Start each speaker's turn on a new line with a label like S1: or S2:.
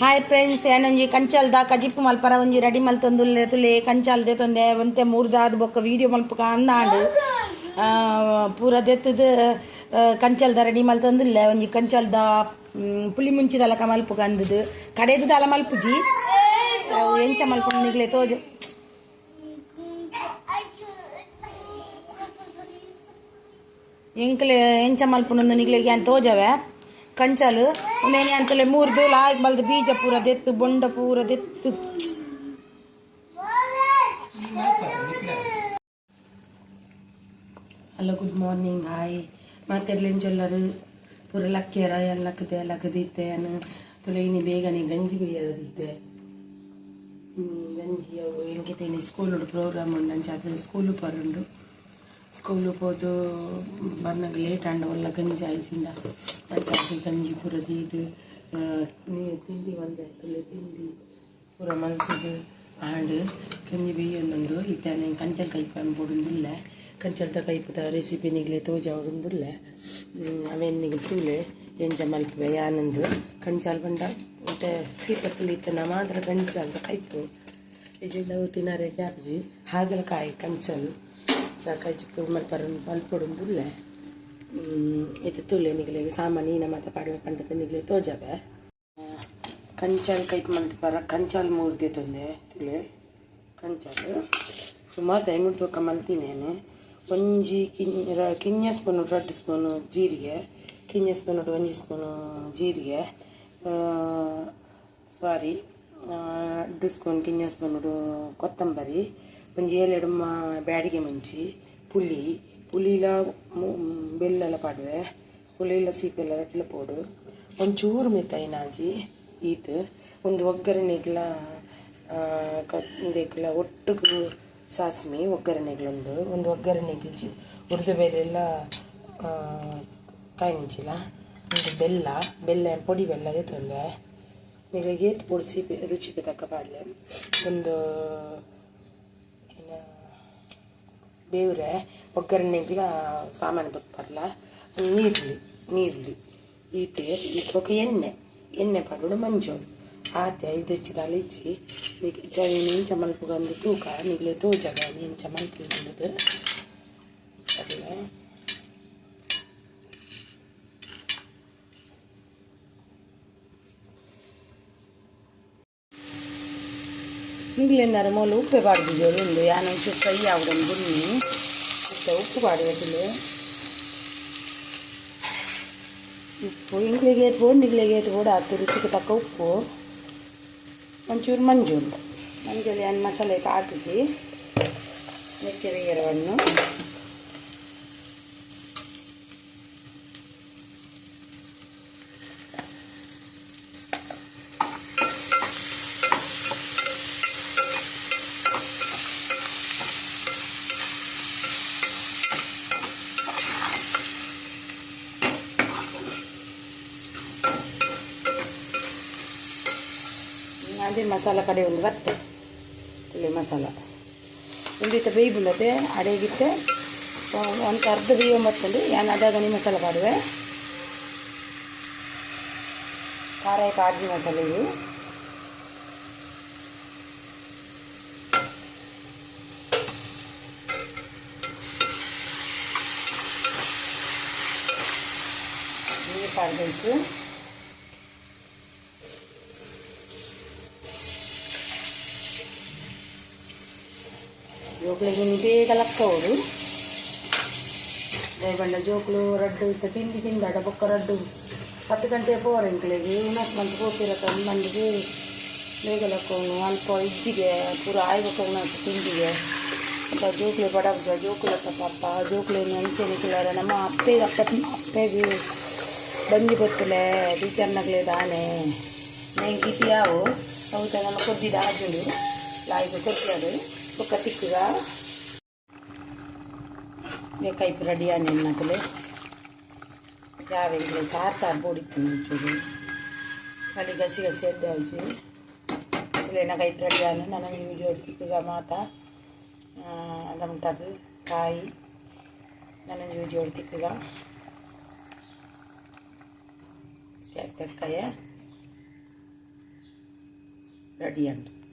S1: Hi friends, ಏನೊಂಜಿ ಕಂಚಾಲ್ದ ಕಜಿಪ್ಪು ಮಲ್ಪರ ಒಂಜಿ ready ಮಲ್ತೊಂದುಲ್ಲೆ ತುಲೆ ಕಂಚಾಲ್ ದೇತೊಂದೆ ಒಂತೆ ಮೂರ್ದಾದ ಬೊಕ್ಕ ವೀಡಿಯೋ ಮಲ್ಪಕ ಅಂದಾಂಡ್ ಪೂರ ದೆತ್ತದ ಕಂಚಾಲ್ದ ರೆಡಿ ಮಲ್ತೊಂದುಲ್ಲೆ ಒಂಜಿ ಕಂಚಾಲ್ದ ಪುಲಿ ಮುಂಚಿದಲಕ ಮಲ್ಪುಗ ಅಂದದು ಕಡೆದು ದಾಲ ಮಲ್ಪುಜಿ ಎಂಚ ಮಲ್ಪುಂಡು ನಿಗ್ಲೆ ತೋಜು ಎಂಕ್ಲೆ ಎಂಚ ಮಲ್ಪುಂಡು ನಿಗ್ಲೆ ಯಾನ್ ತೋಜವೆ ಕಂಚಾಲು ಉಂದೇನಿ ಅಂತಲೆ ಮೂರ್ದು ಲಾಯ್ಕ್ ಬಲ್ದು ಬೀಜ ಪೂರ ದೆತ್ತು ಬೊಂಡ ಪೂರ ದೆತ್ತು. Hello, good morning, hi. ಮಾತೆರ್ಲೆಂಚೊಲ್ಲರು ಪೂರ ಲಕ್ಕಿಯರ ಏನ್ ಲಕ್ಕದೆ ಲಕ್ಕದಿತ್ತೆ ಅನ್ ತುಲೆ ಇನಿ ಬೇಗನೆ ಗಂಜಿ ಬೇಯದಿತ್ತೆ ಗಂಜಿ ಅವು ಎಂಕಿತೇನಿ ಸ್ಕೂಲ್ ಪ್ರೋಗ್ರಾಮ್ ಉಂಡು ಅಂಚಾದ ಸ್ಕೂಲು ಪರುಂಡು ಸ್ಕೂಲು ಪೋದು ಬನ್ನಗ ಲೇಟ್ ಆಂಡ ಒಲ್ಲ ಗಂಜಿ ಆಯ್ಚಿಂಡ ಅಂಚಾದ್ ಗಂಜಿ ಪೂರ ದೀದ್ ತಿಂಡಿ ಮಲ್ದೆ ತುಲೆ ತಿಂಡಿ ಪೂರ ಮಲ್ತುದು ಆಂಡ್ ಗಂಜಿ ಬೇಯೊಂದುಂಡು. ಇತ್ತೆ ಕಂಚಲ್ ಕೈಪು ಬೋಡುಂದುಲ್ಲೆ ಕಂಚಲ್ದ ಕೈಪುದ ರೆಸಿಪಿ ನಿಗ್ಲೆ ತೋಜಾವೊಂದುಲ್ಲೆ ಅವೆನ್ ನಿಗ್ಲ್ ತೂಲೆ ಎಂಚ ಮಲ್ಪುವೆ ಯಾನಂದು ಕಂಚಾಲ್ ಪಂಡ ಇತ್ತೆ ಸೀತ ಪುಲಿತನ ಮಾತ್ರ ಕಂಚಾಲ್ದ ಕೈಪು ಇಜಿಂಡ ಅವು ತಿನರೆ ಆಪುಜಿ ಹಾಗಲಕಾಯಿ ಕಂಚಲ್ ಕಜಿಪು ಮಲ್ಪರ ಮಲ್ಪೊಡುಂದುಲ್ಲೆ ಇತ್ತೆ ತೂಲೆ ನಿಗ್ಲೆಗ್ ಸಾಮಾನ್ ಈನ ಮಾತ ಪಾಡ್ವೆ ಪಂಡದ ನಿಗ್ಲೆ ತೋಜಾವೆ. ಕಂಚಾಲ್ ಕೈಪು ಮಲ್ಪರ ಕಂಚಾಲ್ ಮೂರು ದೆತೊಂದೆ ತೂಲೆ ಕಂಚಾಲ್ ಸುಮಾರು ಟೈಮ್ ಬೊಕ್ಕ ಮಲ್ತಿನೇನೆ ಒಂಜಿ ಕಿನ್ಯ ಸ್ಪೂನ್ ರಡ್ಡ್ ಸ್ಪೂನ್ ಜೀರಿಗೆ ಕಿನ್ಯ ಸ್ಪೂನ್ ಒಂಜಿ ಸ್ಪೂನ್ ಜೀರಿಗೆ ಸಾರಿ ರಡ್ಡ್ ಸ್ಪೂನ್ ಕಿನ್ಯ ಸ್ಪೂನ್ ಕೊತ್ತಂಬರಿ ಒಂಜಿ ಏಲೆಡು ಬ್ಯಾಡಿಗೆ ಮುಂಚಿ ಪುಲಿ ಪುಲಿಲ ಬೆಲ್ಲಲ ಪಾಡುವೆ ಪುಲಿಲ ಸೀಪೆಲ್ಲ ರಟ್ಲ ಪೋಡು ಒಂಚೂರು ಮಿತ್ತೈನಾಜಿ ಈತ್ ಒಂದು ಒಗ್ಗರಣೆಗ್ಲ ಇಂದೆಕ್ಲ ಒಟ್ಟುಗು ಸಾಸ್ಮಿ ಒಗ್ಗರಣೆಗ್ಲುಂಡು ಒಂದು ಒಗ್ಗರಣೆಗೆ ಉರ್ದು ಬೇಲೆಲ್ಲ ಕಾಯಿ ಮುಂಚಿಲ ಒಂದು ಬೆಲ್ಲ ಬೆಲ್ಲ ಪೊಡಿ ಬೆಲ್ಲ ದೆತ್ತೊಂದೆ ನಿಗಳಿಗೆ ಏತ್ ಪೊಡಿ ಸೀಪೆ ರುಚಿಗೆ ತಕ್ಕ ಪಾಡ್ಲೆ ಒಂದು ಏನ ಬೇವ್ರೆ ಒಗ್ಗರಣೆಗ್ಲ ಸಾಮಾನು ಬತ್ಪರ್ಲ ನೀರುಳ್ಳಿ ನೀರುಳ್ಳಿ ಈತೆ ಈತ್ ಬೊಕ ಎಣ್ಣೆ ಎಣ್ಣೆ ಪಾಡೊಡು ಮಂಜೊಲು ಆತೆ ಐದು ದಾಲ ಇಜ್ಜಿ ಎಂಚ ಮಲ್ಪುಗಂದು ತೂಕ ನಿಗ್ಲೆ ತೋಜಗ ಎಂಚ ಮಲ್ಪುಂಡುದು ಅಲ್ಲ ನಿಗ್ಲೆನ್ನಾರ ಮೂಲು ಉಪ್ಪೆ ಪಾಡ್ದಿಜೋಲು ಉಂಡು ಯಾನ್ ಒಂಚೂರು ಫ್ರೈ ಆವೊಡೊಂದು ಬುನ್ನಿ ಇತ್ತೆ ಉಪ್ಪು ಪಾಡ್ವೆ ಉಪ್ಪು ಇಂಕ್ಲೆಗ್ ಏತ್ ಬೋಡು ನಿಗ್ಲೆಗ್ ಏತ್ ಬೋಡು ಆತ್ ರುಚಿಗೆ ತಕ್ಕ ಉಪ್ಪು ಒಂಚೂರು ಮಂಜೂಲು ಮಂಜೂಲು ಯಾನ್ ಮಸಾಲೆ ಹಾಕಿಜಿ ಮೆಕ್ಕೆ ಬೇಯರವನ್ನು ಅದೇ ಮಸಾಲ ಕಡೆ ಒಂದು ಬತ್ತೆ ತುಲೆ ಮಸಾಲ ಒಂದಿತ್ತ ಬೇಯ್ಬುಂಡತೆ ಅಡೆಗಿತ್ತೆ ಒಂದು ಅರ್ಧ ಬೇಯೋ ಬತ್ತಂಡು ಯಾನ್ ಅದಾಗ ಮಸಾಲ ಪಾಡುವೆ ಖಾರ ಕಾಜಿ ಮಸಾಲೆ ಇದು ನೀರು ಪಾಡ್ಬೇಕು. ಜೋಕುಲೆಗ್ ಇನಿ ಬೇಗ ಲಕ್ಕವೊಡು ದಾಯೆ ಜೋಕುಲು ರಡ್ಡು ಇತ್ತೆ ತಿಂಡಿ ತಿಂದಾಡ ಬೊಕ್ಕ ರಡ್ಡು 10 ಗಂಟೆ ಪೋರ ಎಂಕ್ಲೆಗ್ ಉಣಸ್ ಮಂತ್ ಪೋಪಿರತ್ತ ಮಂದಿಗೆ ಬೇಗ ಲಕ್ಕವನು ಅಲ್ಪ ಇಜ್ಜಿಗೆ ಪೂರ ಆಯ್ ಬೊಕ್ಕ ಉಣಸ್ ತಿಂಡಿಗೆ ಅಲ್ಪ ಜೋಕುಲು ಬಡಪುಜ ಜೋಕುಲತ್ತ ಪಾಪ ಜೋಕುಲೆನ್ ಅಂಚೆನೆ ಕುಲ್ಲರ ನಮ್ಮ ಅಪ್ಪೆಗ್ ಅಪ್ಪ ಅಪ್ಪೆಗ್ ಬಂಜಿ ಬತ್ತುಲೆ ಟೀಚರ್ನಕ್ಲೆ ದಾನೆ ಎಂಕ್ ಇತಿ ಆವು ಅವು ನಮ ಕೊದ್ದಿದ ಆಜುಂಡು ಲಾಯ್ಕ್ ಕೊದ್ದಿಯಡ್ ಬೊಕ್ಕ ತಿಕ್ಕುಗ ಕೈಪು ರೆಡಿ ಆನೆನ್ನಕುಲೆ ಯಾವೆಂಕ್ಲೆ ಸಾರು ಸಾರು ಬೋಡಿತ್ತು ಒಂಚೂರು ಅಲ್ಲಿ ಗಸಿ ಗಸಿ ಎಡ್ಡೆ ಆಯ್ಚಿ ತುಲೆನ ಕೈಪು ರೆಡಿ ಆನೆ ನನಗೆ ವಿಡಿಯೋ ತಿಕ್ಕುಗ ಮಾತ ಅದಮುಟಗ್ ಕಾಯಿ ನನೊಂಜಿ ವಿಡಿಯೋ ತಿಕ್ಕುಗ ಗ್ಯಾಸ್ ದಕ್ಕಾಯ. ರೆಡಿ ಆಂಡ್.